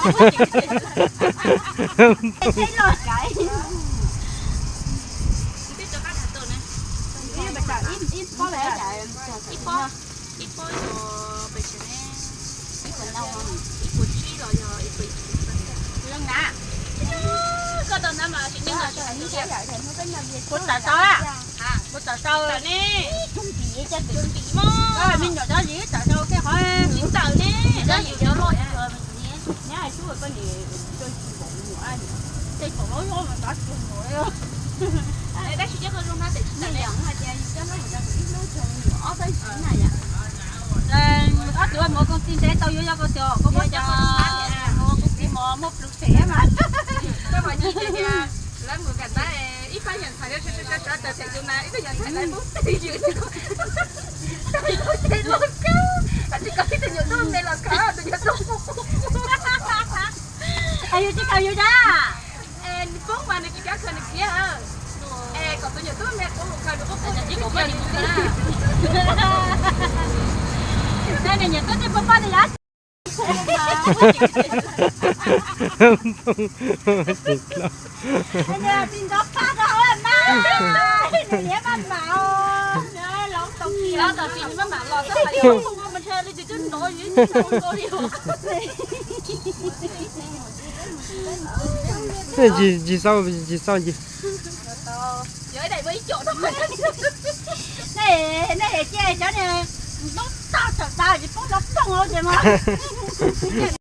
Ib pob, ib pob yog pes tsawg ne? Ib puas tsib los yog ib puas yim? Koj tau ntawd mas tsis nyeej los tsis hais tias. Kuv tawm tau a. Kuv tawm tau ne. Cov ntim mog. Me nyuam cov zis tawm tau tej qhov tsis tawm ne. Cov yus cov loj. Nyab hais tub koj niam, tej pom loj loj mas ntav tsuag nkaus li. Tab sis coj koj zoo hnab tes tsis tawm ne. Yus coj hnab mus rau ib hnub tsuag me nyuam ob peb hnub na yom. Ob tug mus koom tij ntev tau yuav yog koj tias koj muab cov mus koom tij mos muaj plhus them mas. Koj mam nyi tias lawv mus kam tab ib pab yawm ntxhais sawv sawv sawv sawv tawm them tus na ib pab yawm ntxhais lawv pub twg ywm tsis kov, tsis kov ib tug nyuam tub me los kov tus nyuam tub. Es yus tsis khaws yus dab. Es nws poob mas nws tsis kav khaws nws kiag. Es kom tus nyuam tub me qhuav mus khaws nws qub qub. Nws nyuam tub tej poob pab nws yab. Tsis nco pab rau hauv mas, nws niam maj mam os. Los tau tsis nws maj mam los xwb, hais tias ua ntshe li tus twb nrov yus ib tug zoo nkauj li os. Tsis, tsis xav, tsis xav ntsis. Nej, nej cia cov niag poob tag tawm tas tsis poob los poob ces mas.